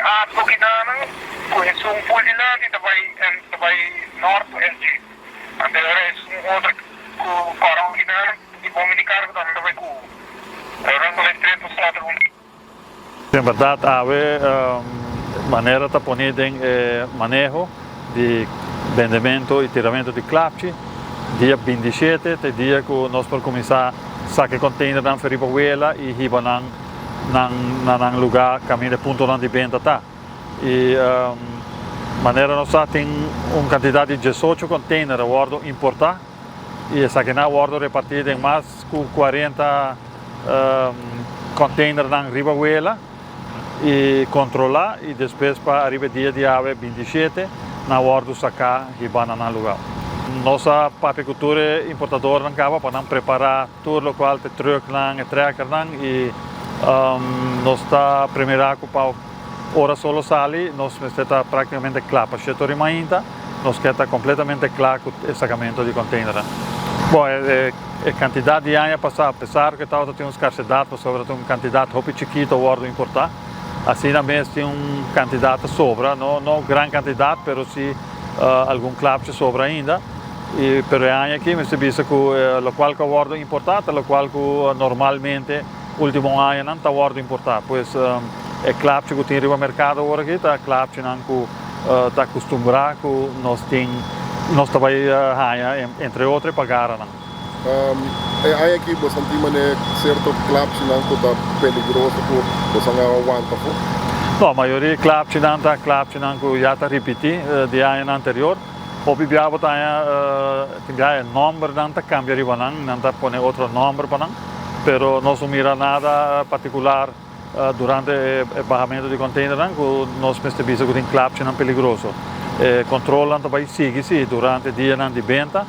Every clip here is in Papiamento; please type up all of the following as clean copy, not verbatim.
ABVO kidanan ku esun full dilanti ta bai ta bai nort ku SG. Anto e ora esun otro ku kòrò kidanan di bomi di kargo tambe ta bai ku U. Pero nan ta bai stret pa slòter un. En berdad awe manera ta poni den e maneho di bendemento y tiramento di klapchi. Dia 27 ta e dia cu nos por cuminsa saca e containernan for riba wela y hiba nan nan na nan lugar caminda e puntonan di benta ta. Y manera nos sa tin un cantidad di 18 container a wordo importa y esakinan a wordo reparti den mas cu 40 containernan riba wela y controla y despues pa ariba e dia di awe 27 nan wordo saca hiba na nan lugar. Nos a papia cu tur e importadornan caba pa nan prepara tur locual ta e trucknan, e trekkernan y nos ta primera cu pa ora solo sali nos mester ta practicamente cla pa shete ora y mainta nos ke ta completamente cla cu e sacamento di containernan. Bon, e cantidad di aña pasa apesar cu e tabata tin un scarsedad pasobra ta un cantidad hopi chikito a wordo importa, asina mes tin un cantidad ta sobra, no no gran cantidad pero si algun klapchi sobra ainda y pero e aña aki mester bisa cu locual cu a wordo importa ta locual cu normalmente ultimo añanan ta wordo importa. Pues e klapchi cu tin riba mercado awor aki ta klapchinan cu ta acostumbra cu nos tin nos ta bay haña entre otro e pagaranan. E aña aki bosan tin manera cierto klapchinan cu ta peligroso cu bosan a wanta afo? No, mayoria e klapchinan ta klapchinan cu ya ta ripiti di añanan anterior. Hopi bia bo ta haña tin bia e nombernan ta cambia riba nan, nan ta pone otro nomber pa nan, pero nos no mira nada particular Durante e bahamentu di containernan cu nos mester bisa cu tin klapchinan peligroso. E controlnan ta bay sigui si durante dianan di benta,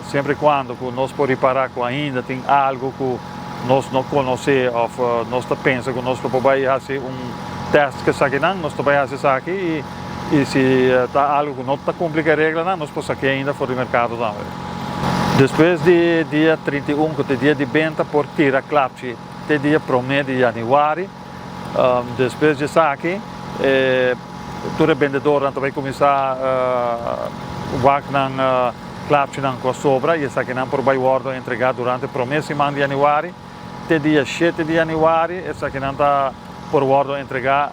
siempre y cuando cu nos por ripara cu ainda tin algo cu nos no conoce of nos ta pensa cu nos lo por bay haci un test cu esakinan, nos ta bay haci esaki y si ta algo cu no ta cumpli cu e reglanan nos por saki ainda for di mercado tambe. Despues di dia 31 cu ta e dia di benta por tira klapchi. Te dia promé di yanüari. Despues di esaki tur e bendedornan ta bai kuminsá wak nan klapchinan ku a sobra i esakinan por bai wòrdu entregá durante promé siman di yanüari. Te dia shete di yanüari esakinan ta por wòrdu entregá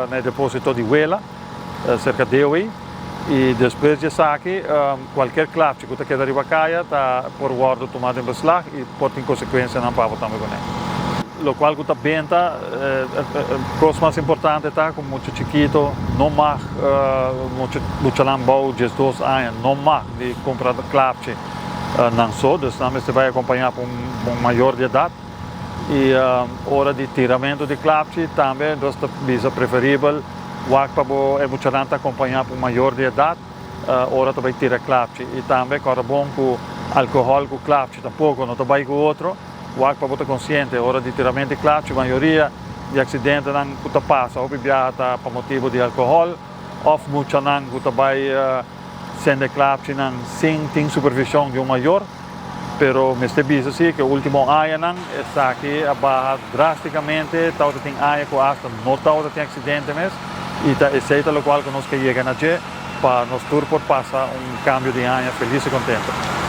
na e depósito di Wela. Serka Dewey y despues di esaki cualkier klapchi cu ta keda riba caya ta por wordo tuma den beslag y por tin consecuencianan pa bo tambe cune. Locual cu ta benta, cos mas importante ta cu mucha chikito no mag, muchanan bou 12 aña no mag di cumpra klapchi nan so, dus nan mester bay acompaña pa un mayor di edad y ora di tiramento di klapchi tambe nos ta bisa preferibel. Wak pa bo e muchanan ta acompaña pa un mayor di edad ora ta bay tira klapchi y tambe corda bon cu alcohol cu klapchi tampoco no ta bay cu otro. Wak pa bo ta consciente ora di tiramento di klapchi mayoria di accidentenan cu ta pasa hopi biaha ta pa motibo di alcohol of muchanan cu ta bay sende klapchinan sin tin supervision di un mayor. Pero mester bisa si ku e ultimo añanan esaki a baha drasticamente, tabata tin aña ku asta no tabata tin accidente mes y ta esey ta locual ku nos ke yega na dje pa nos tur por pasa un cambio di aña feliz y contento.